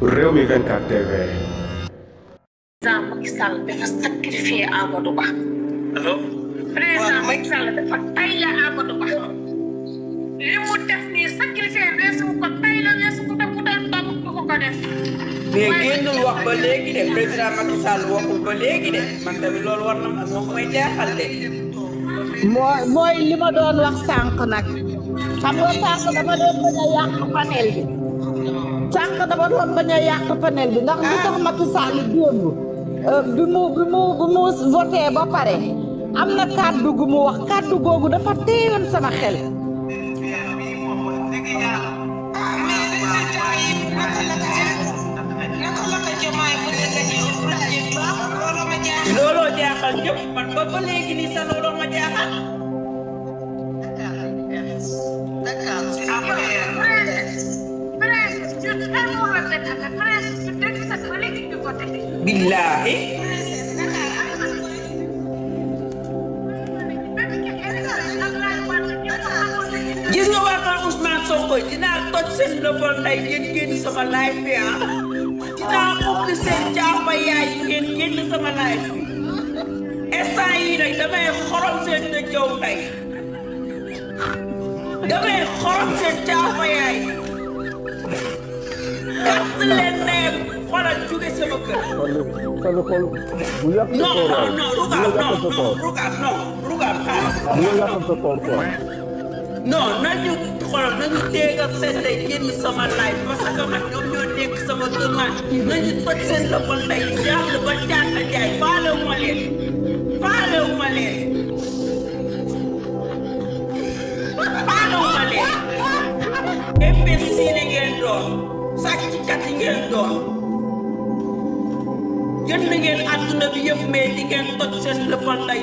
Rewmi 24 TV. président Macky Sall dafa sacrifié Amadou Ba. allo. président Macky Sall dafa tayle Amadou Ba. li mu def nii sacrifié weesu ko tayle weesu ko te ku doon toog du ko def. mais génnul wax ba léegi de président Macky Sall waxul ba léegi de man tamit loolu war na moom mooy jaaxal de. mooy li ma doon wax sànq nag xam nga sànq dama doon bañ a yàq panel bi sànq dama doon bañ a yàq panel bi ndax lu tax Macky Sall démb bi mu voté ba pare am na kàddu gu mu wax kàddu googu dafa teeyoon sama xel. looloo jaaxal ñëpp man ba léegi nii sa looloo ma jaaxal. billaahi. gis nga waa kan Ousmane Sonko dinaa toj seen lëfal nday ngeen génn sama live bi ah. dinaa ubbi seen jàmba yaay ngeen génn sama live bi. instant yii nag damay xorom seen dëjëw nday. damay xorom seen jàmba yaay. gàtt leen ne xoolal jóge sama kër. non Rugaam non nañu xoolal nañu déggal seen day génn sama live parce que man ñoom ñoo nekk sama tournage nañu toj seen lëppal day jàll ba jàll jaay faalewu ma leen imbécile ngeen doon sàcckat yi ngeen doon jënd ngeen àdduna bi yëpp mais di ngeen toj seen lëppal day